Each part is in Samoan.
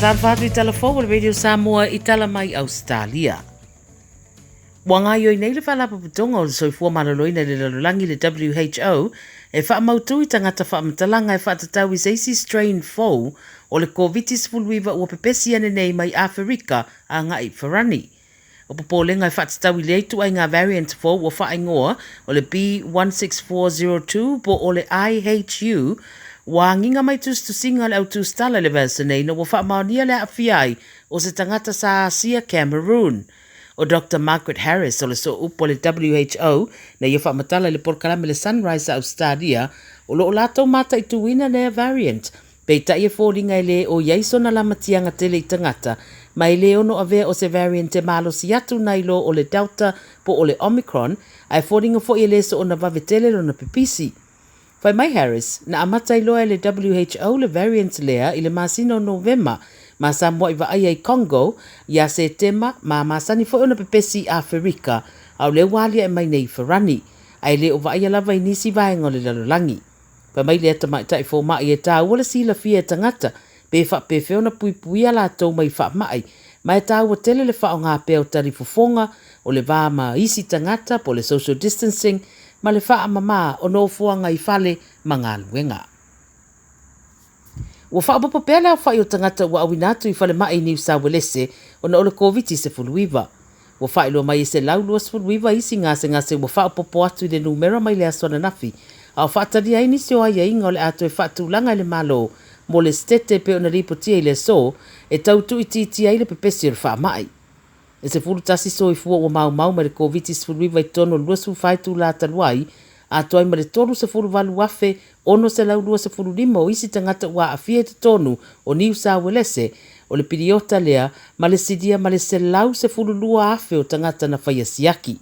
Faatalofa atu i tala fou o le Radio Samoa i tala mai Ausetalia. Ua gaoioi nei le Faalapotopotoga o le Soifua Maloloina i le Lalolagi le WHO e faamautu i tagata faamatalaga e faatatau i se isi strain fou o le Koviti-19 ua pepesi ane nei mai Aferika agai i Farani. O popolega e faatatau i lea ituaiga variant fou ua faaigoa o le B16402 po o le IHU, ua agiga mai tusitusiga a le au tusitala i le vaiaso nei ina ua faamaonia le aafia ai o se tagata sa asia Cameroon. O Doctor Margaret Harris o le sooupu a le WHO na ia faamatala i le polokalame le Sunrise a Ausetalia o lo o latou mataituina lea variant peitai e foliga e le o i ai sona lamatiaga tele i tagata ma e le ono avea o se variant e malosi atu nai lo o le Delta po o le Omicron ae foliga foi e le soona vave tele lona pipisi. Fai mai Harris, na amata ai loa e le WHO le variant lea i le masina o Novema ma sa mua'i vaaia i Congo ia Setema ma masani foi ona pepesi i Aferika a o lea ua alia'e mai nei i Farani ae le o vaaia lava i nisi vaega o le lalolagi. Fai mai lea tamaitai foma'i e tāua le silafia e tagata pe faapefea ona puipuia latou mai faama'i ma e tāua tele le faaaoga pea o talifofoga o le va ma isi tagata po o le social distancing ma le faamama o nofoaga i fale ma galuega. Ua faaopoopo pea le aofai o tagata ua auina atu i falemai i Niu Sauelese ona o le Koviti-19. Ua faailoa mai e 129 isi gasegase ua faaopoopo atu i le numera mai le aso ananafi, a o faatalia ai nisi o aiaiga o le a toe faatulaga e le Malo mo le Setete e pei ona lipotia i le aso e tau tuuitiitia ai le pepesi o le faamai. E 11 soifua ua maumau mai le Koviti-19 i totonu o le 24 itula talu ai, atoa ai ma le 38,625 o isi tagata ua aafia i totonu o Niu Sauelese, o le piliota lea ma le silia ma le 112,000 o tagata na faia siaki.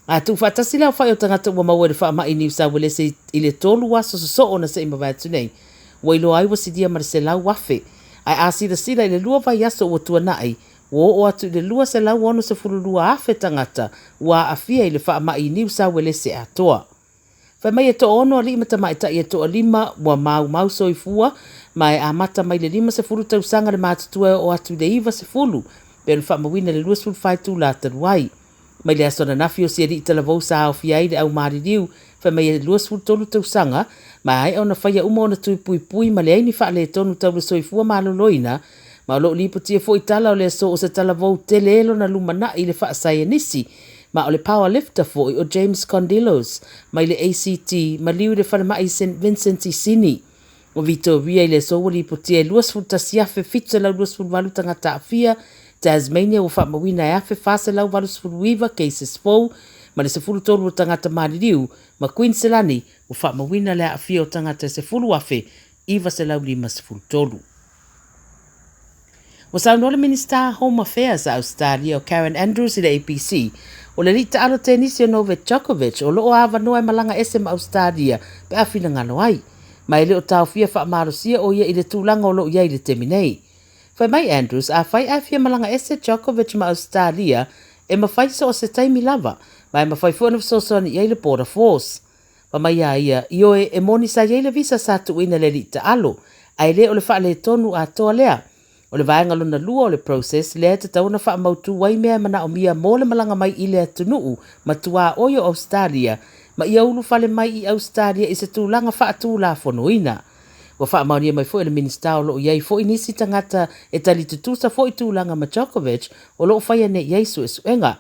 A tuufaatasi le aofai o tagata ua maua i le faamai i Niu Sauelese i le tolu aso sosoo na se i mavae atu nei, ua iloa ai ua silia ma le 100,000. Ae a silasila i le lua vaiaso ua tuanai, ua oo atu i le 262,000 tagata ua aafia i le faamai i Niu Sauelese atoa. Fai mai e toaono alii ma tamaitai e toalima ua maumau soifua ma e amata mai le 50 tausaga le matutua e oo atu i le 90 pei ona faamauina i le 24 itula talu ai. Mai le aso ananafi o si alii talavou sa aofia ai le au maliliu fai mai e 23 tausaga ma e aea ona faia uma ona tui puipui ma leai ni faaletonu tau le soifua maloloina ma o lo o lipotia foi tala o le aso o se talavou tele lona lumanai i le faasaienisi ma o le powerlifter foi o James Condilos mai le ACT maliu i le falemai St Vincent i Sini. O Vitoria i le aso ua lipotia e 21,728 tagata aafia, Tasmania ua faamauina e 1,489 cases fou ma le 13 o tagata maliliu, ma Kuiniselani ua faamauina le aafia o tagata e 10,953. Ua saunoa le Minisita Home Affairs a Ausetalia o Karen Andrews i le ABC, o le alii taalo tenisi o Novak Djokovic o lo o avanoa e malaga ese ma Ausetalia pe a finagalo ai, ma e le o taofia faamalosia o ia i le tulaga o lo o i ai i le taimi nei. Fai mai Andrews, afai ae fia malaga ese Djokovic ma Ausetalia, e mafai so o se taimi lava, ma e mafai foi ona fesoasoani i ai le Border Force. Fai mai a ia, ioe, e moni sa i ai le visa sa tuuina i le alii taalo, ae le o le faaletonu atoa lea. O le vaega lona lua o le process lea e tatau ona faamautu ai mea e manaomia mo le malaga mai i le atunuu ma tuaoi o Ausetalia ma ia ulufale mai i Ausetalia i se tulaga faatulafonoina. Ua faamaonia mai foi e le Minisita o lo o i ai foi nisi tagata e tali tutusa foi tulaga ma Djokovic o lo o faia nei i ai suesuega.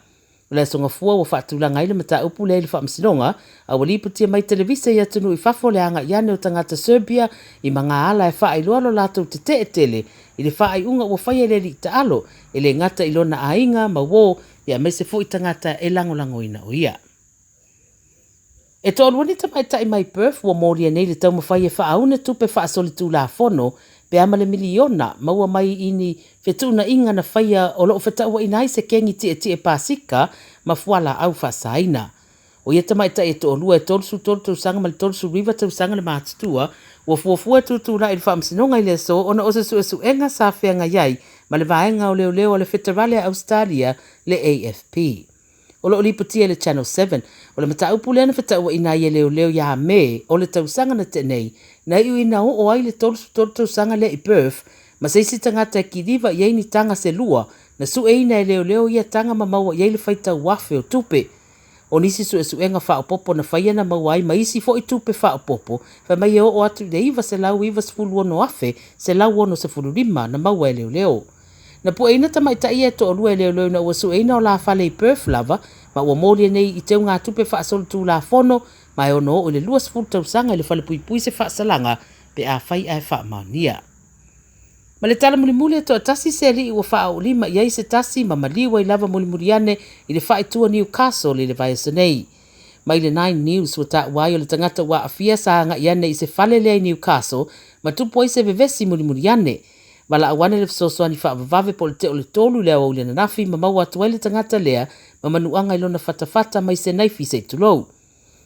O le Aso Gafua ua faatulaga ai le mataupu lea i le Faamasinoga, a ua lipotia mai televise i atunuu i fafo le agai ane o tagata Serbia i magaala e faailoa lo latou tetee tele i le faaiuga ua faia e le alii taalo, e le gata i lona aiga ma uo, aemaise foi tagata e lagolagoina o ia. E toalua ni tamaitai mai Perth ua molia nei le taumafai e faaune tupe faasolitulafono pe a ma le miliona maua mai i ni fetuunaiga na faia o lo o fetauaina ai se kengi tietie pasika ma fualaau faasaina. O ia tamaitai e toalua e 33 tausaga ma le 39 tausaga le matutua ua fuafua e tutulai i le faamasinoga i le aso ona o se suesuega sa feagai ai ma le vaega o leoleo a le Feterale a Ausetalia le AFP. O lo o lipotia i le Channel 7, o le mataupu lea na fetauaina ai e leoleo iā Me o le tausaga na tea nei, na iu ina oo ai le 33 tausaga lea i Perth Ma se isi tagata e kiliva i ai ni taga se lua, na sueina e leoleo ia taga ma maua i ai le faitau afe o tupe. O nisi suesuega faaopoopo na faia na maua ai ma isi foi tupe faaopoopo, fai mai e oo atu i le $996,165 na maua e leoleo. Na pueina tamaitai ia e toalua e leoleo ina ua sueina o la fale i Perth lava, ma ua molia nei i teugatupe faasolitulafono ma e ono oo i le 20 tausaga i le falepuipui se faasalaga pe afai ae faamaonia. Ma le tala mulimuli e toatasi se alii ua faaoolima i ai se tasi ma maliu ai lava mulimuli ane i le faaitua Newcastle i le vaiaso nei. Mai le Nine News ua taua ai o le tagata ua aafia sa agai ane i se fale lea i Newcastle ma tupu ai se vevesi mulimuli ane. Valaau ane le fesoasoani faavavave po o le 2:45 i le aoauli ananafi ma maua atu ai le tagata lea ma manuaga i lona fatafata mai se naifi se i tulou.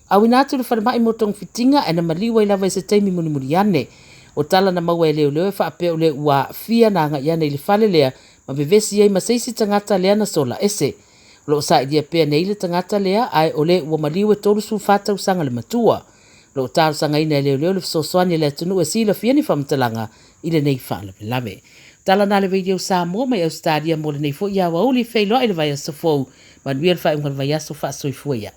Auina atu i le falemai mo togafitiga ae na maliu ai lava i se taimi mulimuli ane. O tala na maua e leoleo e faapea o le ua aafia na agai ane i le fale lea ma vevesi ai ma se isi tagata lea na sola ese. O lo o sailia pea nei le tagata lea ae o le ua maliu e 34 tausaga le matua. O lo o talosagaina e leoleo le fesoasoani a le atunuu e silafia ni faamatalaga i lenei faalavelave. Tala na le Radio Samoa mai Ausetalia mo lenei foi aoauli feiloai le vaiaso fou. Manuia le faaiuga o le vaiaso faasoifua ia.